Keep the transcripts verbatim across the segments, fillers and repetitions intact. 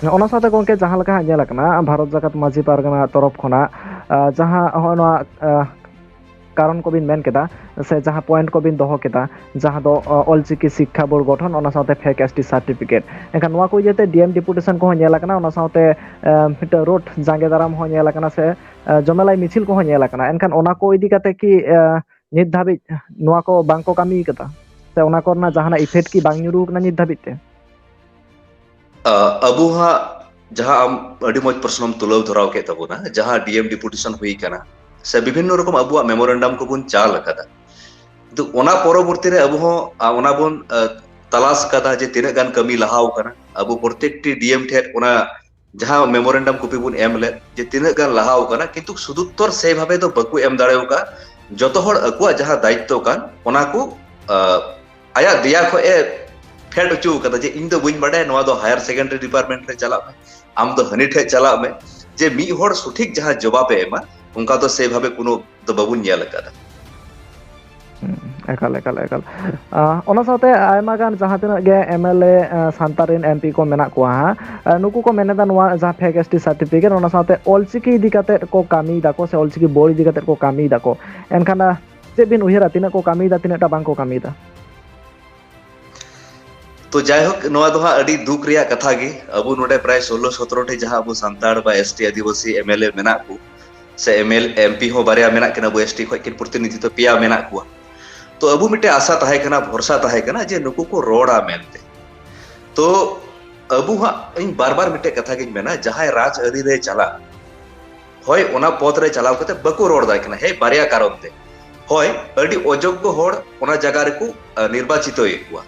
ᱚᱱᱟ ᱥᱟᱶᱛᱮ ᱜᱚᱢᱠᱮ, ᱡᱟᱦᱟᱸ ᱞᱮᱠᱟ ᱦᱟᱸᱜ ᱧᱮᱞ ᱟᱠᱟᱱᱟ, ᱵᱷᱟᱨᱚᱛ ᱡᱟᱠᱟᱛ ᱢᱟᱹᱡᱷᱤ ᱯᱟᱨᱜᱟᱱᱟ ᱛᱚᱨᱚᱯ ᱠᱷᱚᱱᱟᱜ ᱟᱸ, ᱡᱟᱦᱟᱸ ᱦᱚᱸᱜᱼᱚᱭ ᱱᱚᱣᱟ ᱟᱸ, ᱠᱟᱨᱚᱱ ᱠᱚᱵᱤᱱ ᱢᱮᱱ ᱠᱮᱫᱟ, ᱥᱮ ᱡᱟᱦᱟᱸ ᱯᱚᱭᱮᱱᱴ ᱠᱚᱵᱤᱱ ᱫᱚᱦᱚ ᱠᱮᱫᱟ, ᱡᱟᱦᱟᱸ ᱫᱚ ᱟᱸ, ᱚᱞᱪᱤᱠᱤ ᱥᱤᱠᱠᱷᱟ ᱵᱳᱨᱰ ᱜᱚᱴᱷᱚᱱ, ᱚᱱᱟ ᱥᱟᱶᱛᱮ ᱯᱷᱮᱠ ᱮᱥ ᱴᱤ ᱥᱟᱨᱴᱤᱯᱷᱤᱠᱮᱴ, ᱮᱱᱠᱷᱟᱱ ᱱᱚᱣᱟ ᱠᱚ ᱤᱫᱤ ᱠᱟᱛᱮ ᱰᱤ ᱮᱢ ᱰᱮᱯᱩᱴᱮᱥᱚᱱ ᱠᱚᱦᱚᱸ ᱧᱮᱞ ᱟᱠᱟᱱᱟ, ᱚᱱᱟ ᱥᱟᱶᱛᱮ ᱟᱸ, ᱢᱤᱫᱴᱟᱝ ᱨᱳᱰ ᱡᱟᱸᱜᱮ ᱫᱟᱨᱟᱢ ᱦᱚᱸ ᱧᱮᱞ ᱟᱠᱟᱱᱟ, ᱥᱮ ᱟᱸ, ᱡᱚᱢᱮᱞᱟᱭ ᱢᱤᱪᱷᱤᱞ ᱠᱚᱦᱚᱸ ᱧᱮᱞ ᱟᱠᱟᱱᱟ᱾ ᱮᱱᱠᱷᱟᱱ ᱚᱱᱟ ᱠᱚ ᱤᱫᱤ ᱠᱟᱛᱮ ᱠᱤ ᱟᱸ, ᱱᱤᱛ ᱫᱷᱟᱹᱵᱤᱡ ᱱᱚᱣᱟ ᱠᱚ ᱵᱟᱝ ᱠᱚ ᱠᱟᱹᱢᱤ ᱠᱟᱫᱟ, ᱥᱮ ᱚᱱᱟ ᱠᱚᱨᱮᱱᱟᱜ ᱡᱟᱦᱟᱱᱟᱜ ᱤᱯᱷᱮᱠᱴ ᱠᱤ ᱵᱟᱝ ᱧᱩᱨᱩ ᱟᱠᱟᱱᱟ ᱱᱤᱛ ᱫᱷᱟᱹᱵᱤᱡ ᱛᱮ? ᱟᱸ, ᱟᱵᱚ ᱦᱟᱸᱜ ᱡᱟᱦᱟᱸ ᱟᱢ ᱟᱹᱰᱤ ᱢᱚᱡᱽ ᱯᱨᱚᱥᱱᱚᱢ ᱛᱩᱞᱟᱹᱣ ᱫᱷᱚᱨᱟᱣ ᱠᱮᱫ ᱛᱟᱵᱚᱱᱟ, ᱡᱟᱦᱟᱸ ᱰᱤ ᱮᱢ ᱰᱮᱯᱩᱴᱮᱥᱚᱱ ᱦᱩᱭ ᱠᱟᱱᱟ, ᱥᱮ ᱵᱤᱵᱷᱤᱱᱱᱚ ᱨᱚᱠᱚᱢ ᱟᱵᱚᱣᱟᱜ ᱢᱮᱢᱳᱨᱮᱱᱰᱟᱢ ᱠᱚᱵᱚᱱ ᱪᱟᱞ ᱟᱠᱟᱫᱟ, ᱠᱤᱱᱛᱩ ᱚᱱᱟ ᱯᱚᱨᱚᱵᱚᱨᱛᱤ ᱨᱮ ᱟᱵᱚ ᱦᱚᱸ, ᱟ, ᱚᱱᱟ ᱵᱚᱱ, ᱟ, ᱛᱟᱞᱟᱥ ᱠᱟᱫᱟ ᱡᱮ ᱛᱤᱱᱟᱹᱜ ᱜᱟᱱ ᱠᱟᱹᱢᱤ ᱞᱟᱦᱟᱣ ᱠᱟᱱᱟ᱾ ᱟᱵᱚ ᱯᱨᱚᱛᱮᱠᱴᱤ ᱰᱤ ᱮᱢ ᱴᱷᱮᱱ ᱚᱱᱟ ᱡᱟᱦᱟᱸ ᱢᱮᱢᱳᱨᱮᱱᱰᱟᱢ ᱠᱚᱯᱤ ᱵᱚᱱ ᱮᱢ ᱞᱮᱫ, ᱡᱮ ᱛᱤᱱᱟᱹᱜ ᱜᱟᱱ ᱞᱟᱦᱟᱣ ᱠᱟᱱᱟ, ᱠᱤᱱᱛᱩ ᱥᱩᱫᱩᱛᱛᱚᱨ ᱥᱮ ᱵᱷᱟᱵᱮ ᱫᱚ ᱵᱟᱠᱚ ᱮᱢ ᱫᱟᱲᱮ ᱟᱠᱟᱫ᱾ ᱡᱚᱛᱚ ᱦᱚᱲ ᱟᱠᱚᱣᱟᱜ ᱡᱟᱦᱟᱸ ᱫᱟᱭᱤᱛᱛᱚ ᱠᱟᱱ, ᱚᱱᱟ ᱠᱚ, ᱟ, ᱟᱭᱟᱜ ᱫᱮᱭᱟ ᱠᱷᱚᱱ ᱮ ᱯᱷᱮᱰ ᱦᱚᱪᱚ ᱟᱠᱟᱫᱟ ᱡᱮ ᱤᱧ ᱫᱚ ᱵᱟᱹᱧ ᱵᱟᱰᱟᱭᱟ, ᱱᱚᱣᱟ ᱫᱚ ᱦᱟᱭᱟᱨ ᱥᱮᱠᱮᱱᱰᱟᱨᱤ ᱰᱤᱯᱟᱨᱴᱢᱮᱱᱴ ᱨᱮ ᱪᱟᱞᱟᱜ ᱢᱮ, ᱟᱢ ᱫᱚ ᱦᱟᱹᱱᱤ ᱴᱷᱮᱡ ᱪᱟᱞᱟᱜ ᱢᱮ, ᱡᱮ ᱢᱤᱫ ᱦᱚᱲ ᱥᱚᱴᱷᱤᱠ ᱡᱟᱦᱟᱸ ᱡᱚᱵᱟᱵ ᱮ ᱮᱢᱟ, ᱚᱱᱠᱟ ᱫᱚ ᱥᱮ ᱵᱷᱟᱵᱮ ᱠᱳᱱᱳ ᱫᱚ ᱵᱟᱵᱚᱱ ᱧᱮᱞ ᱟᱠᱟᱫᱟ᱾ ᱦᱩᱸ, ᱮᱠᱟᱞ, ᱮᱠᱟᱞ, ᱮᱠᱟᱞ᱾ ᱟᱸ, ᱚᱱᱟ ᱥᱟᱶᱛᱮ ᱟᱭᱢᱟ ᱜᱟᱱ ᱡᱟᱦᱟᱸ ᱛᱤᱱᱟᱹᱜ ᱜᱮ ᱮᱢ ᱮᱞ ᱮ, ᱟᱸ, ᱥᱟᱱᱛᱟᱲ ᱨᱮᱱ ᱮᱢ ᱯᱤ ᱠᱚ ᱢᱮᱱᱟᱜ ᱠᱚᱣᱟ ᱦᱟᱸᱜ, ᱟᱸ, ᱱᱩᱠᱩ ᱠᱚ ᱢᱮᱱ ᱮᱫᱟ ᱱᱚᱣᱟ ᱡᱟᱦᱟᱸ ᱯᱷᱮᱠ ᱮᱥ ᱴᱤ ᱥᱟᱨᱴᱤᱯᱷᱤᱠᱮᱴ, ᱚᱱᱟ ᱥᱟᱶᱛᱮ ᱚᱞᱪᱤᱠᱤ ᱤᱫᱤ ᱠᱟᱛᱮᱫ ᱠᱚ ᱠᱟᱹᱢᱤᱭ ᱫᱟᱠᱚ ᱥᱮ ᱚᱞᱪᱤᱠᱤ ᱵᱳᱨᱰ ᱤᱫᱤ ᱠᱟᱛᱮᱫ ᱠᱚ ᱠᱟᱹᱢᱤᱭ ᱫᱟᱠᱚ᱾ ᱮᱱᱠᱷᱟᱱ, ᱟᱸ, ᱪᱮᱫ ᱵᱤᱱ ᱩᱭᱦᱟᱹᱨᱟ, ᱛᱤᱱᱟᱹᱜ ᱠᱚ ᱠᱟᱹᱢᱤᱭᱮᱫᱟ, ᱛᱤᱱᱟᱹᱜ ᱴᱟ ᱵᱟᱝ ᱠᱚ ᱠᱟᱹᱢᱤᱭᱮᱫᱟ? ᱛᱚ ᱡᱟᱭᱦᱳᱠ, ᱱᱚᱣᱟ ᱫᱚ ᱦᱟᱸᱜ ᱟᱹᱰᱤ ᱫᱩᱠ ᱨᱮᱭᱟᱜ ᱠᱟᱛᱷᱟ ᱜᱮ᱾ ᱟᱵᱚ ᱱᱚᱰᱮ ᱯᱨᱟᱭ ᱥᱳᱞᱞᱳ ᱥᱚᱛᱨᱚ ᱴᱷᱮᱡ ᱡᱟᱦᱟᱸ ᱟᱵᱚ ᱥᱟᱱᱛᱟᱲ ᱵᱟ S T Adivasi M L A ᱢᱮᱱᱟᱜ ᱠᱚ, ᱥᱮ ᱮᱢ ᱮᱞ, ᱮᱢ ᱯᱤ ᱦᱚᱸ ᱵᱟᱨᱭᱟ ᱢᱮᱱᱟᱜ ᱠᱤᱱᱟ, ᱟᱵᱚ ᱮᱥ ᱴᱤ ᱠᱷᱚᱡ ᱠᱤᱱ ᱯᱨᱚᱛᱤᱱᱤᱫᱷᱤᱛᱚ ᱯᱮᱭᱟ ᱢᱮᱱᱟᱜ ᱠᱚᱣᱟ᱾ ᱛᱚ ᱟᱵᱚ ᱢᱤᱫᱴᱮᱡ ᱟᱥᱟ ᱛᱟᱦᱮᱸ ᱠᱟᱱᱟ, ᱵᱷᱚᱨᱥᱟ ᱛᱟᱦᱮᱸ ᱠᱟᱱᱟ ᱡᱮ ᱱᱩᱠᱩ ᱠᱚ ᱨᱚᱲᱟ ᱢᱮᱱᱛᱮ᱾ ᱛᱚ ᱟᱵᱚ ᱦᱟᱸᱜ, ᱤᱧ ᱵᱟᱨ ᱵᱟᱨ ᱢᱤᱫᱴᱮᱡ ᱠᱟᱛᱷᱟ ᱜᱤᱧ ᱢᱮᱱᱟ, ᱡᱟᱦᱟᱸᱭ ᱨᱟᱡᱽ ᱟᱹᱨᱤ ᱨᱮ ᱪᱟᱞᱟᱜ, ᱦᱳᱭ, ᱚᱱᱟ ᱯᱚᱫᱽ ᱨᱮ ᱪᱟᱞᱟᱣ ᱠᱟᱛᱮ ᱵᱟᱠᱚ ᱨᱚᱲ ᱫᱟᱲᱮᱭᱟᱜ ᱠᱟᱱᱟ᱾ ᱦᱮᱸ, ᱵᱟᱨᱭᱟ ᱠᱟᱨᱚᱱ ᱛᱮ᱾ ᱦᱳᱭ, ᱟᱹᱰᱤ ᱚᱡᱳᱜᱽᱜᱚ ᱦᱚᱲ ᱚᱱᱟ ᱡᱟᱭᱜᱟ ᱨᱮᱠᱚ, ᱟ, ᱱᱤᱨᱵᱟᱪᱤᱛᱚᱭᱮᱫ ᱠᱚᱣᱟ᱾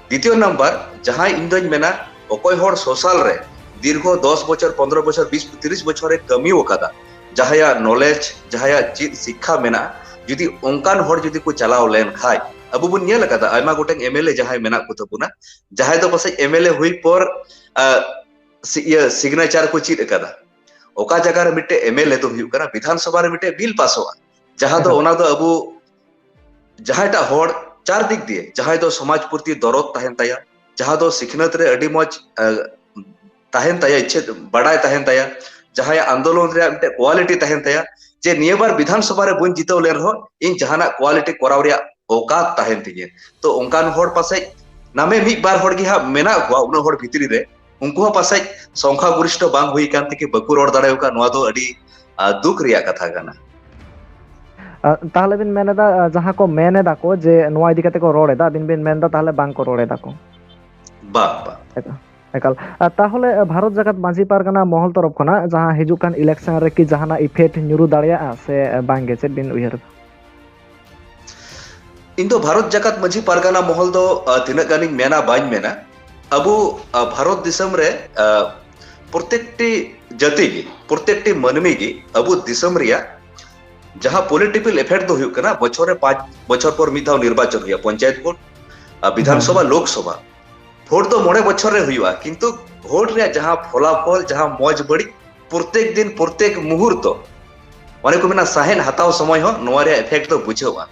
ᱫᱤᱛᱤᱭᱚ ᱱᱟᱢᱵᱟᱨ, ᱡᱟᱦᱟᱸᱭ ᱤᱧ ᱫᱚᱧ ᱢᱮᱱᱟ, ᱚᱠᱚᱭ ᱦᱚᱲ ᱥᱳᱥᱟᱞ ᱨᱮ ᱫᱤᱨᱜᱷᱚ ᱫᱚᱥ ᱵᱚᱪᱷᱚᱨ, ᱯᱚᱱᱫᱽᱨᱚ ᱵᱚᱪᱷᱚᱨ, ᱵᱤᱥ, ᱛᱤᱨᱤᱥ ᱵᱚᱪᱷᱚᱨ ᱮ ᱠᱟᱹᱢᱤ ᱟᱠᱟᱫᱟ, ᱡᱟᱦᱟᱸᱭᱟᱜ ᱱᱚᱞᱮᱡᱽ, ᱡᱟᱦᱟᱸᱭᱟᱜ ᱪᱮᱫ ᱥᱤᱠᱠᱷᱟ ᱢᱮᱱᱟᱜᱼᱟ, ᱡᱩᱫᱤ ᱚᱱᱠᱟᱱ ᱦᱚᱲ ᱡᱩᱫᱤ ᱠᱚ ᱪᱟᱞᱟᱣ ᱞᱮᱱ ᱠᱷᱟᱡ, ᱟᱵᱚ ᱵᱚᱱ ᱧᱮᱞ ᱟᱠᱟᱫᱟ ᱟᱭᱢᱟ ᱜᱚᱴᱮᱱ ᱮᱢ ᱮᱞ ᱮ ᱡᱟᱦᱟᱸᱭ ᱢᱮᱱᱟᱜ ᱠᱚ ᱛᱟᱵᱚᱱᱟ, ᱡᱟᱦᱟᱸᱭ ᱫᱚ ᱯᱟᱥᱮᱡ ᱮᱢ ᱮᱞ ᱮ ᱦᱩᱭ ᱯᱚᱨ, ᱟ, ᱥᱤ-, ᱤᱭᱟᱹ, ᱥᱤᱜᱽᱱᱮᱪᱟᱨ ᱠᱚ ᱪᱮᱫ ᱟᱠᱟᱫᱟ᱾ ᱚᱠᱟ ᱡᱟᱭᱜᱟ ᱨᱮ ᱢᱤᱫᱴᱮᱡ ᱮᱢ ᱮᱞ ᱮ ᱫᱚ ᱦᱩᱭᱩᱜ ᱠᱟᱱᱟ, ᱵᱤᱫᱷᱟᱱ ᱥᱚᱵᱷᱟ ᱨᱮ ᱢᱤᱫᱴᱮᱡ ᱵᱤᱞ ᱯᱟᱥᱚᱜᱼᱟ, ᱡᱟᱦᱟᱸ ᱫᱚ ᱮᱠᱟᱞ᱾ ᱚᱱᱟ ᱫᱚ ᱟᱵᱚ ᱡᱟᱦᱟᱸᱭᱴᱟᱜ ᱦᱚᱲ ᱪᱟᱨ ᱫᱤᱠ ᱫᱤᱭᱮ, ᱡᱟᱦᱟᱸᱭ ᱫᱚ ᱥᱚᱢᱟᱡᱽ ᱯᱨᱚᱛᱤ ᱫᱚᱨᱚᱫ ᱛᱟᱦᱮᱱ ᱛᱟᱭᱟ, ᱡᱟᱦᱟᱸ ᱫᱚ ᱥᱤᱠᱷᱱᱟᱹᱛ ᱨᱮ ᱟᱹᱰᱤ ᱢᱚᱡᱽ, ᱟ, ᱛᱟᱦᱮᱱ ᱛᱟᱭᱟ, ᱤᱪᱪᱷᱟᱹ ᱵᱟᱰᱟᱭ ᱛᱟᱦᱮᱱ ᱛᱟᱭᱟ, ᱡᱟᱦᱟᱸᱭᱟᱜ ᱟᱱᱫᱳᱞᱚᱱ ᱨᱮᱭᱟᱜ ᱢᱤᱫᱴᱮᱱ ᱠᱣᱟᱞᱤᱴᱤ ᱛᱟᱦᱮᱱ ᱛᱟᱭᱟ, ᱡᱮ ᱱᱤᱭᱟᱹ ᱵᱟᱨ ᱵᱤᱫᱷᱟᱱ ᱥᱚᱵᱷᱟ ᱨᱮ ᱵᱟᱹᱧ ᱡᱤᱛᱟᱹᱣ ᱞᱮᱱ ᱨᱮᱦᱚᱸ ᱤᱧ ᱡᱟᱦᱟᱱᱟᱜ ᱠᱣᱟᱞᱤᱴᱤ ᱠᱚᱨᱟᱣ ᱨᱮᱭᱟᱜ ᱚᱠᱟᱛ ᱛᱟᱦᱮᱱ ᱛᱤᱧᱟᱹ᱾ ᱛᱚ ᱚᱱᱠᱟᱱ ᱦᱚᱲ ᱯᱟᱥᱮᱡ ᱱᱟᱢᱮ ᱢᱤᱫ ᱵᱟᱨ ᱦᱚᱲ ᱜᱮ ᱦᱟᱸᱜ ᱢᱮᱱᱟᱜ ᱠᱚᱣᱟ ᱩᱱᱟᱹᱜ ᱦᱚᱲ ᱵᱷᱤᱛᱨᱤ ᱨᱮ, ᱩᱱᱠᱩ ᱦᱚᱸ ᱯᱟᱥᱮᱡ ᱥᱚᱝᱠᱷᱟ ᱜᱚᱨᱤᱥᱴᱷᱚ ᱵᱟᱝ ᱦᱩᱭ ᱠᱟᱱ ᱛᱮᱜᱮ ᱵᱟᱠᱚ ᱨᱚᱲ ᱫᱟᱲᱮ ᱟᱠᱟᱫ᱾ ᱱᱚᱣᱟ ᱫᱚ ᱟᱹᱰᱤ ᱟᱸ, ᱫᱩᱠ ᱨᱮᱭᱟᱜ ᱠᱟᱛᱷᱟ ᱠᱟᱱᱟ᱾ ᱟᱨ ᱛᱟᱦᱚᱞᱮ ᱵᱤᱱ ᱢᱮᱱ ᱮᱫᱟ, ᱟᱨ ᱡᱟᱦᱟᱸ ᱠᱚ ᱢᱮᱱ ᱮᱫᱟ ᱠᱚ ᱡᱮ ᱱᱚᱣᱟ ᱤᱫᱤ ᱠᱟᱛᱮ ᱠᱚ ᱨᱚᱲ ᱮᱫᱟ, ᱟᱹᱵᱤᱱ ᱵᱤᱱ ᱢᱮᱱ ᱮᱫᱟ ᱛᱟᱦᱚᱞᱮ ᱵᱟᱝ ᱠᱚ ᱨᱚᱲ ᱮᱫᱟ ᱠᱚ? ᱵᱟᱝ, ᱵᱟᱝ᱾ ᱮᱠᱟᱞ᱾ ᱟᱨ ᱛᱟᱦᱚᱞᱮ ᱵᱷᱟᱨᱚᱛ ᱡᱟᱠᱟᱛ ᱢᱟᱹᱡᱷᱤ ᱯᱟᱨᱜᱟᱱᱟ ᱢᱚᱦᱚᱞ ᱛᱚᱨᱚᱯ ᱠᱷᱚᱱᱟᱜ ᱡᱟᱦᱟᱸ ᱦᱤᱡᱩᱜ ᱠᱟᱱ election ᱨᱮ ᱠᱤ ᱡᱟᱦᱟᱱᱟᱜ effect ᱧᱩᱨᱩ ᱫᱟᱲᱮᱭᱟᱜᱼᱟ ᱥᱮ ᱵᱟᱝ ᱜᱮ, ᱪᱮᱫ ᱵᱤᱱ ᱩᱭᱦᱟᱹᱨ ᱮᱫᱟ? ᱤᱧ ᱫᱚ ᱵᱷᱟᱨᱚᱛ ᱡᱟᱠᱟᱛ ᱢᱟᱹᱡᱷᱤ ᱯᱟᱨᱜᱟᱱᱟ ᱢᱚᱦᱚᱞ ᱫᱚ, ᱟᱸ, ᱛᱤᱱᱟᱹᱜ ᱜᱟᱱᱤᱧ ᱢᱮᱱᱟ ᱵᱟᱹᱧ ᱢᱮᱱᱟ, ᱟᱵᱚ, ᱟᱸ, ᱵᱷᱟᱨᱚᱛ ᱫᱤᱥᱚᱢ ᱨᱮ, ᱟᱸ, ᱯᱨᱚᱛᱮᱠᱴᱤ ᱡᱟᱹᱛᱤ ᱜᱮ, ᱯᱨᱚᱛᱮᱠᱴᱤ ᱢᱟᱹᱱᱢᱤ ᱜᱮ ᱟᱵᱚ ᱫᱤᱥᱚᱢ ᱨᱮᱭᱟᱜ ᱡᱟᱦᱟᱸ political effect ᱫᱚ ᱦᱩᱭᱩᱜ ᱠᱟᱱᱟ, ᱵᱚᱪᱷᱚᱨ ᱨᱮ ᱯᱟᱸᱪ ᱵᱚᱪᱷᱚᱨ ᱯᱚᱨ ᱢᱤᱫ ᱫᱷᱟᱣ ᱱᱤᱨᱵᱟᱪᱚᱱ ᱦᱩᱭᱩᱜᱼᱟ, ᱯᱚᱧᱪᱟᱭᱮᱛ ᱵᱷᱳᱴ, ᱟᱨ ᱵᱤᱫᱷᱟᱱ ᱥᱚᱵᱷᱟ, ᱞᱳᱠ ᱥᱚᱵᱷᱟ᱾ ᱵᱷᱳᱴ ᱫᱚ ᱢᱚᱬᱮ ᱵᱚᱪᱷᱚᱨ ᱨᱮ ᱦᱩᱭᱩᱜᱼᱟ, ᱠᱤᱱᱛᱩ ᱵᱷᱳᱴ ᱨᱮᱭᱟᱜ ᱡᱟᱦᱟᱸ ᱯᱷᱚᱞᱟᱯᱷᱚᱞ, ᱡᱟᱦᱟᱸ ᱢᱚᱡᱽ ᱵᱟᱹᱲᱤᱡ, ᱯᱨᱚᱛᱮᱠ ᱫᱤᱱ, ᱯᱨᱚᱛᱮᱠ ᱢᱩᱦᱩᱨᱛᱚ, ᱚᱱᱮ ᱠᱚ ᱢᱮᱱᱟ, ᱥᱟᱦᱮᱫ ᱦᱟᱛᱟᱣ ᱥᱚᱢᱚᱭ ᱦᱚᱸ ᱱᱚᱣᱟ ᱨᱮᱭᱟᱜ effect ᱫᱚ ᱵᱩᱡᱷᱟᱹᱜᱼᱟ᱾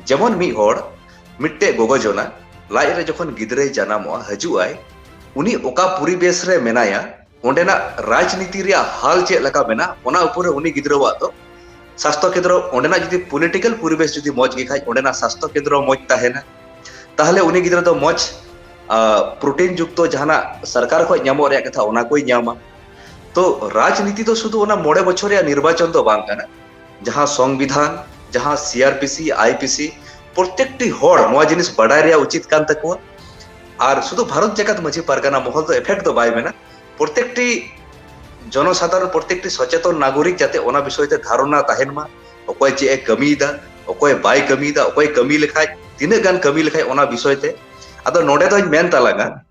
ᱡᱮᱢᱚᱱ ᱢᱤᱫ ᱦᱚᱲ, ᱢᱤᱫᱴᱮᱡ ᱜᱚᱜᱚ ᱡᱚᱱᱟ ᱞᱟᱡ ᱨᱮ ᱡᱚᱠᱷᱚᱱ ᱜᱤᱫᱽᱨᱟᱹᱭ ᱡᱟᱱᱟᱢᱚᱜᱼᱟ, ᱦᱤᱡᱩᱜ ᱟᱭ, ᱩᱱᱤ ᱚᱠᱟ ᱯᱚᱨᱤᱵᱮᱥ ᱨᱮ ᱢᱮᱱᱟᱭᱟ, ᱚᱸᱰᱮᱱᱟᱜ ᱨᱟᱡᱽᱱᱤᱛᱤ ᱨᱮᱭᱟᱜ ᱦᱟᱞ ᱪᱮᱫ ᱞᱮᱠᱟ ᱢᱮᱱᱟᱜᱼᱟ, ᱚᱱᱟ ᱩᱯᱚᱨ ᱨᱮ ᱩᱱᱤ ᱜᱤᱫᱽᱨᱟᱹᱣᱟᱜ ᱫᱚ ᱥᱟᱥᱛᱷᱚ ᱠᱮᱱᱫᱨᱚ, ᱚᱸᱰᱮᱱᱟᱜ ᱡᱩᱫᱤ political ᱯᱚᱨᱤᱵᱮᱥ ᱡᱩᱫᱤ ᱢᱚᱡᱽ ᱜᱮ ᱠᱷᱟᱡ, ᱚᱸᱰᱮᱱᱟᱜ ᱥᱟᱥᱛᱷᱚ ᱠᱮᱱᱫᱨᱚ ᱢᱚᱡᱽ ᱛᱟᱦᱮᱱᱟ᱾ ᱛᱟᱦᱞᱮ ᱩᱱᱤ ᱜᱤᱫᱽᱨᱟᱹ ᱫᱚ ᱢᱚᱡᱽ, ᱟ, protein ᱡᱩᱠᱛᱚ ᱡᱟᱦᱟᱱᱟᱜ ᱥᱚᱨᱠᱟᱨ ᱠᱷᱚᱡ ᱧᱟᱢᱚᱜ ᱨᱮᱭᱟᱜ ᱠᱟᱛᱷᱟ, ᱚᱱᱟ ᱠᱚᱭ ᱧᱟᱢᱟ᱾ ᱛᱚ ᱨᱟᱡᱽᱱᱤᱛᱤ ᱫᱚ ᱥᱩᱫᱷᱩ ᱚᱱᱟ ᱢᱚᱬᱮ ᱵᱚᱪᱷᱚᱨ ᱨᱮᱭᱟᱜ ᱱᱤᱨᱵᱟᱪᱚᱱ ᱫᱚ ᱵᱟᱝ ᱠᱟᱱᱟ᱾ ᱡᱟᱦᱟᱸ ᱥᱚᱝᱵᱤᱫᱷᱟᱱ, ᱡᱟᱦᱟᱸ CRPC, IPC, ᱯᱨᱚᱛᱮᱠᱴᱤ ᱦᱚᱲ ᱱᱚᱣᱟ ᱡᱤᱱᱤᱥ ᱵᱟᱰᱟᱭ ᱨᱮᱭᱟᱜ ᱩᱪᱤᱛ ᱠᱟᱱ ᱛᱟᱠᱚᱣᱟ᱾ ᱟᱨ ᱥᱩᱫᱷᱩ ᱵᱷᱟᱨᱚᱛ ᱡᱟᱠᱟᱛ ᱢᱟᱹᱡᱷᱤ ᱯᱟᱨᱜᱟᱱᱟ ᱢᱚᱦᱚᱞ ᱫᱚ effect ᱫᱚ ᱵᱟᱭ ᱢᱮᱱᱟ, ᱯᱨᱚᱛᱮᱠᱴᱤ ᱡᱚᱱᱚᱥᱟᱫᱷᱟᱨᱚᱱ, ᱯᱨᱚᱛᱮᱠᱴᱤ ᱥᱚᱪᱮᱛᱚᱱ ᱱᱟᱜᱚᱨᱤᱠ ᱡᱟᱛᱮ ᱚᱱᱟ ᱵᱤᱥᱚᱭ ᱛᱮ ᱫᱷᱟᱨᱚᱱᱟ ᱛᱟᱦᱮᱱ ᱢᱟ, ᱚᱠᱚᱭ ᱪᱮᱫ ᱮ ᱠᱟᱹᱢᱤᱭᱮᱫᱟ, ᱚᱠᱚᱭ ᱵᱟᱭ ᱠᱟᱹᱢᱤᱭᱮᱫᱟ, ᱚᱠᱚᱭ ᱠᱟᱹᱢᱤ ᱞᱮᱠᱷᱟᱡ, ᱛᱤᱱᱟᱹᱜ ᱜᱟᱱ ᱠᱟᱹᱢᱤ ᱞᱮᱠᱷᱟᱡ, ᱚᱱᱟ ᱵᱤᱥᱚᱭ ᱛᱮ᱾ ᱟᱫᱚ ᱱᱚᱰᱮ ᱫᱚᱧ ᱢᱮᱱ ᱛᱟᱞᱟᱝᱟ,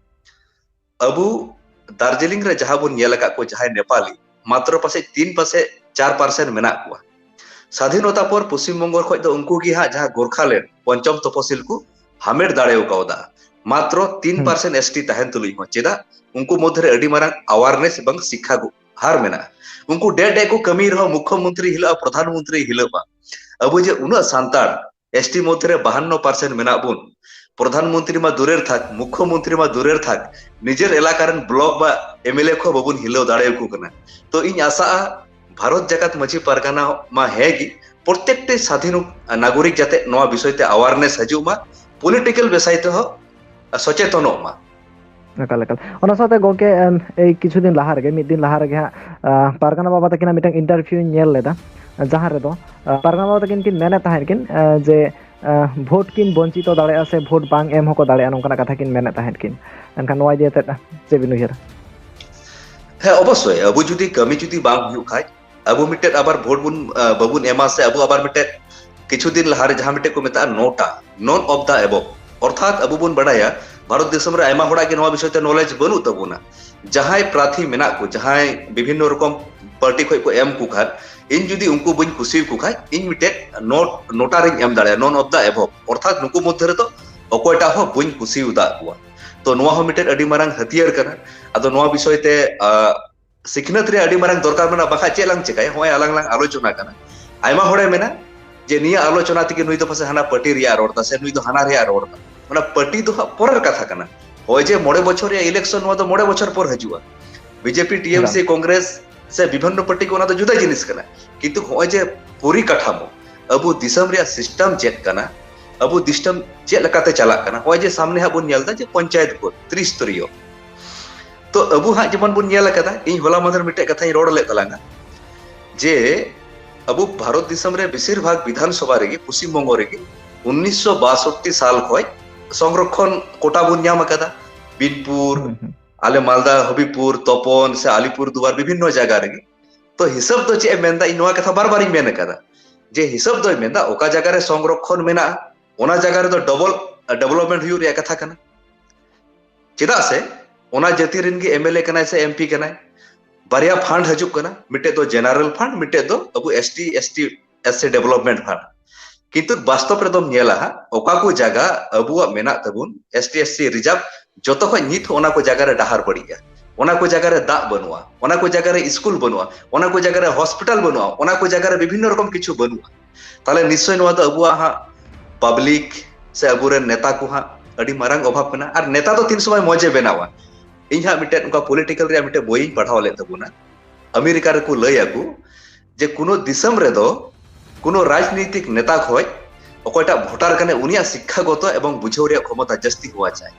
ᱟᱵᱚ ᱫᱟᱨᱡᱤᱞᱤᱝ ᱨᱮ ᱡᱟᱦᱟᱸ ᱵᱚᱱ ᱧᱮᱞ ᱟᱠᱟᱫ ᱠᱚ, ᱡᱟᱦᱟᱸᱭ ᱱᱮᱯᱟᱞᱤ, ᱢᱟᱛᱨᱚ ᱯᱟᱥᱮᱡ ᱛᱤᱱ ᱯᱟᱥᱮᱡ ᱪᱟᱨ percent ᱢᱮᱱᱟᱜ ᱠᱚᱣᱟ᱾ ᱥᱟᱫᱷᱤᱱᱚᱛᱟ ᱯᱚᱨ ᱯᱚᱥᱪᱤᱢ ᱵᱚᱝᱜᱚ ᱠᱷᱚᱡ ᱫᱚ ᱩᱱᱠᱩ ᱜᱮ ᱦᱟᱸᱜ ᱡᱟᱦᱟᱸ ᱜᱳᱨᱠᱷᱟᱞᱮᱱᱰ, ᱯᱚᱧᱪᱚᱢ ᱛᱚᱯᱚᱥᱤᱞ ᱠᱚ ᱦᱟᱢᱮᱴ ᱫᱟᱲᱮ ᱠᱟᱣᱫᱟ, ᱢᱟᱛᱨᱚ ᱛᱤᱱ percent ST ᱛᱟᱦᱮᱱ ᱛᱩᱞᱩᱡ ᱦᱚᱸ᱾ ᱪᱮᱫᱟᱜ? ᱩᱱᱠᱩ ᱢᱚᱫᱽᱫᱷᱮ ᱨᱮ ᱟᱹᱰᱤ ᱢᱟᱨᱟᱝ awareness ᱮᱵᱚᱝ ᱥᱤᱠᱠᱷᱟ ᱦᱟᱨ ᱢᱮᱱᱟᱜᱼᱟ᱾ ᱩᱱᱠᱩ ᱰᱮ ᱰᱮ ᱠᱚ ᱠᱟᱹᱢᱤ ᱨᱮᱦᱚᱸ, ᱢᱩᱠᱠᱷᱚ ᱢᱚᱱᱛᱨᱤ ᱦᱤᱞᱟᱹᱜᱼᱟ, ᱯᱨᱚᱫᱷᱟᱱ ᱢᱚᱱᱛᱨᱤ ᱦᱤᱞᱟᱹᱜᱼᱟ᱾ ᱟᱵᱚ ᱡᱮ ᱩᱱᱟᱹᱜ ᱥᱟᱱᱛᱟᱲ ST ᱢᱚᱫᱽᱫᱷᱮ ᱨᱮ ᱵᱟᱦᱟᱱᱱᱚ percent ᱢᱮᱱᱟᱜ ᱵᱚᱱ, ᱯᱨᱚᱫᱷᱟᱱ ᱢᱚᱱᱛᱨᱤ ᱢᱟ ᱫᱩᱨᱮᱨ ᱛᱷᱟᱠ, ᱢᱩᱠᱷᱭᱚ ᱢᱚᱱᱛᱨᱤ ᱢᱟ ᱫᱩᱨᱮᱨ ᱛᱷᱟᱠ, ᱱᱤᱡᱮᱨ ᱮᱞᱟᱠᱟ ᱨᱮᱱ ᱵᱞᱚᱠ ᱵᱟ ᱮᱢᱮᱞᱮ ᱠᱚ ᱵᱟᱵᱚᱱ ᱦᱤᱞᱟᱹᱣ ᱫᱟᱲᱮᱭᱟᱠᱚ ᱠᱟᱱᱟ᱾ ᱛᱚ ᱤᱧ ᱟᱥᱟᱜᱼᱟ, ᱵᱷᱟᱨᱚᱛ ᱡᱟᱠᱟᱛ ᱢᱟᱹᱡᱷᱤ ᱯᱟᱨᱜᱟᱱᱟ ᱢᱟ ᱦᱮᱸ ᱜᱮ, ᱯᱨᱚᱛᱮᱠᱴᱤ ᱥᱟᱫᱷᱤᱱ ᱱᱟᱜᱚᱨᱤᱠ ᱡᱟᱛᱮ ᱱᱚᱣᱟ ᱵᱤᱥᱚᱭ ᱛᱮ awareness ᱦᱤᱡᱩᱜ ᱢᱟ, ᱯᱚᱞᱤᱴᱤᱠᱟᱞ ᱵᱤᱥᱚᱭ ᱛᱮᱦᱚᱸ ᱥᱚᱪᱮᱛᱚᱱᱚᱜ ᱢᱟ᱾ ᱮᱠᱟᱞ, ᱮᱠᱟᱞ᱾ ᱚᱱᱟ ᱥᱟᱶᱛᱮ ᱜᱚᱢᱠᱮ, ᱮᱢ, ᱮᱭ ᱠᱤᱪᱷᱩ ᱫᱤᱱ ᱞᱟᱦᱟ ᱨᱮᱜᱮ, ᱢᱤᱫ ᱫᱤᱱ ᱞᱟᱦᱟ ᱨᱮᱜᱮ ᱦᱟᱸᱜ, ᱟ, ᱯᱟᱨᱜᱟᱱᱟ ᱵᱟᱵᱟ ᱛᱟᱹᱠᱤᱱᱟᱜ ᱢᱤᱫᱴᱟᱝ interview ᱧ ᱧᱮᱞ ᱞᱮᱫᱟ, ᱡᱟᱦᱟᱸ ᱨᱮᱫᱚ, ᱟ, ᱯᱟᱨᱜᱟᱱᱟ ᱵᱟᱵᱟ ᱛᱟᱹᱠᱤᱱ ᱠᱤᱱ ᱢᱮᱱᱮᱫ ᱛᱟᱦᱮᱸᱫ ᱠᱤᱱ, ᱟ, ᱡᱮ, ᱟ, ᱵᱷᱳᱴ ᱠᱤᱱ ᱵᱚᱧᱪᱤᱛᱚ ᱫᱟᱲᱮᱭᱟᱜᱼᱟ ᱥᱮ ᱵᱷᱳᱴ ᱵᱟᱝ ᱮᱢ ᱦᱚᱸᱠᱚ ᱫᱟᱲᱮᱭᱟᱜᱼᱟ, ᱱᱚᱝᱠᱟᱱᱟᱜ ᱠᱟᱛᱷᱟ ᱠᱤᱱ ᱢᱮᱱᱮᱫ ᱛᱟᱦᱮᱸᱫ ᱠᱤᱱ᱾ ᱮᱱᱠᱷᱟᱱ ᱱᱚᱣᱟ ᱤᱫᱤ ᱠᱟᱛᱮᱫ ᱪᱮᱫ ᱵᱤᱱ ᱩᱭᱦᱟᱹᱨᱟ? ᱦᱮᱸ, ᱚᱵᱚᱥᱥᱳᱭ, ᱟᱵᱚ ᱡᱩᱫᱤ ᱠᱟᱹᱢᱤ ᱡᱩᱫᱤ ᱵᱟᱝ ᱦᱩᱭᱩᱜ ᱠᱷᱟᱡ, ᱟᱵᱚ ᱢᱤᱫᱴᱮᱱ ᱟᱵᱟᱨ ᱵᱷᱳᱴ ᱵᱚᱱ, ᱟ, ᱵᱟᱵᱚᱱ ᱮᱢᱟ, ᱥᱮ ᱟᱵᱚ ᱟᱵᱟᱨ ᱢᱤᱫᱴᱮᱱ ᱠᱤᱪᱷᱩ ᱫᱤᱱ ᱞᱟᱦᱟᱨᱮ ᱡᱟᱦᱟᱸ ᱢᱤᱫᱴᱮᱱ ᱠᱚ ᱢᱮᱛᱟᱜᱼᱟ ᱱᱚᱴᱟ, none of the above, ᱚᱨᱛᱷᱟᱛ ᱟᱵᱚ ᱵᱚᱱ ᱵᱟᱰᱟᱭᱟ ᱵᱷᱟᱨᱚᱛ ᱫᱤᱥᱚᱢ ᱨᱮ ᱟᱭᱢᱟ ᱦᱚᱲᱟᱜ ᱜᱮ ᱱᱚᱣᱟ ᱵᱤᱥᱚᱭ ᱛᱮ knowledge ᱵᱟᱹᱱᱩᱜ ᱛᱟᱵᱚᱱᱟ᱾ ᱡᱟᱦᱟᱸᱭ ᱯᱨᱟᱨᱛᱷᱤ ᱢᱮᱱᱟᱜ ᱠᱚ, ᱡᱟᱦᱟᱸᱭ ᱵᱤᱵᱷᱤᱱᱱᱚ ᱨᱚᱠᱚᱢ ᱯᱟᱨᱴᱤ ᱠᱷᱚᱱ ᱠᱚ ᱮᱢ ᱠᱚ ᱠᱷᱟᱱ, ᱤᱧ ᱡᱩᱫᱤ ᱩᱱᱠᱩ ᱵᱟᱹᱧ ᱠᱩᱥᱤᱭᱟᱠᱚ ᱠᱷᱟᱡ, ᱤᱧ ᱢᱤᱫᱴᱮᱱ ᱱᱚᱴ, ᱱᱚᱴᱟ ᱨᱤᱧ ᱮᱢ ᱫᱟᱲᱮᱭᱟᱜᱼᱟ, none of the above, ᱚᱨᱛᱷᱟᱛ ᱱᱩᱠᱩ ᱢᱚᱫᱽᱫᱷᱮ ᱨᱮᱫᱚ ᱚᱠᱚᱭᱴᱟᱜ ᱦᱚᱸ ᱵᱟᱹᱧ ᱠᱩᱥᱤᱭᱟᱫᱟ ᱠᱚᱣᱟ᱾ ᱛᱚ ᱱᱚᱣᱟ ᱦᱚᱸ ᱢᱤᱫᱴᱮᱱ ᱟᱹᱰᱤ ᱢᱟᱨᱟᱝ ᱦᱟᱹᱛᱭᱟᱹᱨ ᱠᱟᱱᱟ᱾ ᱟᱫᱚ ᱱᱚᱣᱟ ᱵᱤᱥᱚᱭ ᱛᱮ, ᱟ, ᱥᱤᱠᱷᱱᱟᱹᱛ ᱨᱮᱭᱟᱜ ᱟᱹᱰᱤ ᱢᱟᱨᱟᱝ ᱫᱚᱨᱠᱟᱨ ᱢᱮᱱᱟᱜᱼᱟ, ᱵᱟᱠᱷᱟᱡ ᱪᱮᱫ ᱞᱟᱝ ᱪᱮᱠᱟᱭᱟ? ᱦᱚᱸᱜᱼᱚᱭ ᱟᱞᱟᱝ ᱞᱟᱝ ᱟᱞᱳᱪᱚᱱᱟ ᱠᱟᱱᱟ, ᱟᱭᱢᱟ ᱦᱚᱲᱮ ᱢᱮᱱᱟ ᱡᱮ ᱱᱤᱭᱟᱹ ᱟᱞᱳᱪᱚᱱᱟ ᱛᱮᱜᱮ ᱱᱩᱭ ᱫᱚ ᱯᱟᱥᱮ ᱦᱟᱱᱟ ᱯᱟᱨᱴᱤ ᱨᱮᱭᱟᱜ ᱨᱚᱲ ᱫᱟ ᱥᱮ ᱱᱩᱭ ᱫᱚ ᱦᱟᱱᱟ ᱨᱮᱭᱟᱜ ᱨᱚᱲ ᱫᱟ᱾ ᱚᱱᱟ ᱯᱟᱨᱴᱤ ᱫᱚ ᱦᱟᱸᱜ ᱯᱚᱨᱮᱨ ᱠᱟᱛᱷᱟ ᱠᱟᱱᱟ᱾ ᱦᱚᱸᱜᱼᱚᱭ ᱡᱮ ᱢᱚᱬᱮ ᱵᱚᱪᱷᱚᱨ ᱨᱮᱭᱟᱜ election, ᱱᱚᱣᱟ ᱫᱚ ᱢᱚᱬᱮ ᱵᱚᱪᱷᱚᱨ ᱯᱚᱨ ᱦᱤᱡᱩᱜᱼᱟ᱾ ᱵᱤᱡᱮᱯᱤ, ᱴᱤᱮᱢᱥᱤ, ᱠᱚᱝᱜᱨᱮᱥ ᱥᱮ ᱵᱤᱵᱷᱤᱱᱱᱚ ᱯᱟᱨᱴᱤ ᱠᱚ, ᱚᱱᱟ ᱫᱚ ᱡᱩᱫᱟᱹ ᱡᱤᱱᱤᱥ ᱠᱟᱱᱟ᱾ ᱠᱤᱱᱛᱩ ᱦᱚᱸᱜᱼᱚᱭ ᱡᱮ ᱯᱚᱨᱤᱠᱟᱴᱷᱟᱢᱳ, ᱟᱵᱚ ᱫᱤᱥᱚᱢ ᱨᱮᱭᱟᱜ system ᱪᱮᱫ ᱠᱟᱱᱟ, ᱟᱵᱚ ᱫᱤᱥᱚᱢ ᱪᱮᱫ ᱞᱮᱠᱟᱛᱮ ᱪᱟᱞᱟᱜ ᱠᱟᱱᱟ, ᱦᱚᱸᱜᱼᱚᱭ ᱡᱮ ᱥᱟᱢᱱᱮ ᱦᱟᱸᱜ ᱵᱚᱱ ᱧᱮᱞ ᱮᱫᱟ ᱡᱮ ᱯᱚᱧᱪᱟᱭᱮᱛ ᱵᱷᱳᱴ, ᱛᱨᱤᱥᱛᱚᱨᱤᱭᱚ᱾ ᱛᱚ ᱟᱵᱚ ᱦᱟᱸᱜ ᱡᱮᱢᱚᱱ ᱵᱚᱱ ᱧᱮᱞ ᱟᱠᱟᱫᱟ, ᱤᱧ ᱦᱚᱞᱟ ᱢᱟᱫᱷᱮᱨ ᱢᱤᱫᱴᱮᱡ ᱠᱟᱛᱷᱟᱧ ᱨᱚᱲ ᱞᱮᱫ ᱛᱟᱞᱟᱝᱟ, ᱡᱮ ᱟᱵᱚ ᱵᱷᱟᱨᱚᱛ ᱫᱤᱥᱚᱢ ᱨᱮ ᱵᱮᱥᱤᱨ ᱵᱷᱟᱜᱽ ᱵᱤᱫᱷᱟᱱ ᱥᱚᱵᱷᱟ ᱨᱮᱜᱮ, ᱯᱚᱥᱪᱤᱢ ᱵᱚᱝᱜᱚ ᱨᱮᱜᱮ ᱩᱱᱤᱥᱥᱚ ᱵᱟᱥᱚᱴᱴᱤ ᱥᱟᱞ ᱠᱷᱚᱱ ᱥᱚᱝᱨᱚᱠᱷᱚᱱ ᱠᱳᱴᱟ ᱵᱚᱱ ᱧᱟᱢ ᱟᱠᱟᱫᱟ᱾ ᱵᱤᱱᱯᱩᱨ, ᱦᱩᱸ, ᱦᱩᱸ᱾ ᱟᱞᱮ ᱢᱟᱞᱫᱟ, ᱦᱚᱵᱤᱵᱯᱩᱨ, ᱛᱚᱯᱚᱱ ᱥᱮ ᱟᱞᱤᱯᱩᱨ ᱫᱩᱣᱟᱨ, ᱵᱤᱵᱷᱤᱱᱱᱚ ᱡᱟᱭᱜᱟ ᱨᱮᱜᱮ᱾ ᱛᱚ ᱦᱤᱥᱟᱹᱵ ᱫᱚ ᱪᱮᱫ ᱮ ᱢᱮᱱᱫᱟ? ᱤᱧ ᱱᱚᱣᱟ ᱠᱟᱛᱷᱟ ᱵᱟᱨ ᱵᱟᱨᱤᱧ ᱢᱮᱱ ᱟᱠᱟᱫᱟ, ᱡᱮ ᱦᱤᱥᱟᱹᱵ ᱫᱚᱭ ᱢᱮᱱᱫᱟ ᱚᱠᱟ ᱡᱟᱭᱜᱟ ᱨᱮ ᱥᱚᱝᱨᱚᱠᱷᱚᱱ ᱢᱮᱱᱟᱜᱼᱟ, ᱚᱱᱟ ᱡᱟᱭᱜᱟ ᱨᱮᱫᱚ double development ᱦᱩᱭᱩᱜ ᱨᱮᱭᱟᱜ ᱠᱟᱛᱷᱟ ᱠᱟᱱᱟ᱾ ᱪᱮᱫᱟᱜ ᱥᱮ ᱚᱱᱟ ᱡᱟᱹᱛᱤ ᱨᱮᱱ ᱜᱮ ᱮᱢᱮᱞᱮ ᱠᱟᱱᱟᱭ ᱥᱮ ᱮᱢᱯᱤ ᱠᱟᱱᱟᱭ᱾ ᱵᱟᱨᱭᱟ ᱯᱷᱟᱱᱰ ᱦᱤᱡᱩᱜ ᱠᱟᱱᱟ, ᱢᱤᱫᱴᱮᱡ ᱫᱚ ᱡᱮᱱᱟᱨᱮᱞ ᱯᱷᱟᱱᱰ, ᱢᱤᱫᱴᱮᱡ ᱫᱚ ᱟᱵᱚ S T, S T, S C development fund᱾ ᱠᱤᱱᱛᱩ ᱵᱟᱥᱛᱚᱵ ᱨᱮᱫᱚᱢ ᱧᱮᱞᱟ ᱦᱟᱸᱜ, ᱚᱠᱟ ᱠᱚ ᱡᱟᱭᱜᱟ ᱟᱵᱚᱣᱟᱜ ᱢᱮᱱᱟᱜ ᱛᱟᱵᱚᱱ ᱮᱥᱴᱤ, ᱮᱥᱥᱤ reserve, ᱡᱚᱛᱚ ᱠᱷᱚᱡ ᱱᱤᱛ ᱦᱚᱸ ᱚᱱᱟ ᱠᱚ ᱡᱟᱭᱜᱟ ᱨᱮ ᱰᱟᱦᱟᱨ ᱵᱟᱹᱲᱤᱡᱼᱟ, ᱚᱱᱟ ᱠᱚ ᱡᱟᱭᱜᱟ ᱨᱮ ᱫᱟᱜ ᱵᱟᱹᱱᱩᱜᱼᱟ, ᱚᱱᱟ ᱠᱚ ᱡᱟᱭᱜᱟ ᱨᱮ ᱥᱠᱩᱞ ᱵᱟᱹᱱᱩᱜᱼᱟ, ᱚᱱᱟ ᱠᱚ ᱡᱟᱭᱜᱟ ᱨᱮ ᱦᱚᱥᱯᱤᱴᱟᱞ ᱵᱟᱹᱱᱩᱜᱼᱟ, ᱚᱱᱟ ᱠᱚ ᱡᱟᱭᱜᱟ ᱨᱮ ᱵᱤᱵᱷᱤᱱᱱᱚ ᱨᱚᱠᱚᱢ ᱠᱤᱪᱷᱩ ᱵᱟᱹᱱᱩᱜᱼᱟ᱾ ᱛᱟᱦᱞᱮ ᱱᱤᱥᱪᱚᱭ ᱱᱚᱣᱟ ᱫᱚ ᱟᱵᱚᱣᱟᱜ ᱦᱟᱸᱜ ᱯᱟᱵᱽᱞᱤᱠ ᱥᱮ ᱟᱵᱚᱨᱮᱱ ᱱᱮᱛᱟ ᱠᱚ ᱦᱟᱸᱜ ᱟᱹᱰᱤ ᱢᱟᱨᱟᱝ ᱚᱵᱷᱟᱵ ᱢᱮᱱᱟᱜᱼᱟ᱾ ᱟᱨ ᱱᱮᱛᱟ ᱫᱚ ᱛᱤᱱ ᱥᱚᱢᱚᱭ ᱢᱚᱡᱽ ᱮ ᱵᱮᱱᱟᱣᱟ? ᱤᱧ ᱦᱟᱸᱜ ᱢᱤᱫᱴᱮᱱ ᱚᱱᱠᱟ ᱯᱚᱞᱤᱴᱤᱠᱟᱞ ᱨᱮᱭᱟᱜ ᱢᱤᱫᱴᱮᱱ ᱵᱳᱭ ᱤᱧ ᱯᱟᱲᱦᱟᱣ ᱞᱮᱫ ᱛᱟᱵᱚᱱᱟ᱾ ᱟᱢᱮᱨᱤᱠᱟ ᱨᱮᱠᱚ ᱞᱟᱹᱭ ᱟᱠᱚ ᱡᱮ ᱠᱳᱱᱳ ᱫᱤᱥᱚᱢ ᱨᱮᱫᱚ ᱠᱳᱱᱳ ᱨᱟᱡᱽᱱᱤᱛᱤᱠ ᱱᱮᱛᱟ ᱠᱷᱚᱡ ᱚᱠᱚᱭᱴᱟᱜ ᱵᱷᱳᱴᱟᱨ ᱠᱟᱱᱟᱭ ᱩᱱᱤᱭᱟᱜ ᱥᱤᱠᱠᱷᱟᱜᱚᱛᱚ ᱮᱵᱚᱝ ᱵᱩᱡᱷᱟᱹᱣ ᱨᱮᱭᱟᱜ ᱠᱷᱚᱢᱚᱛᱟ ᱡᱟᱹᱥᱛᱤ ᱦᱚᱣᱟ ᱪᱟᱭ᱾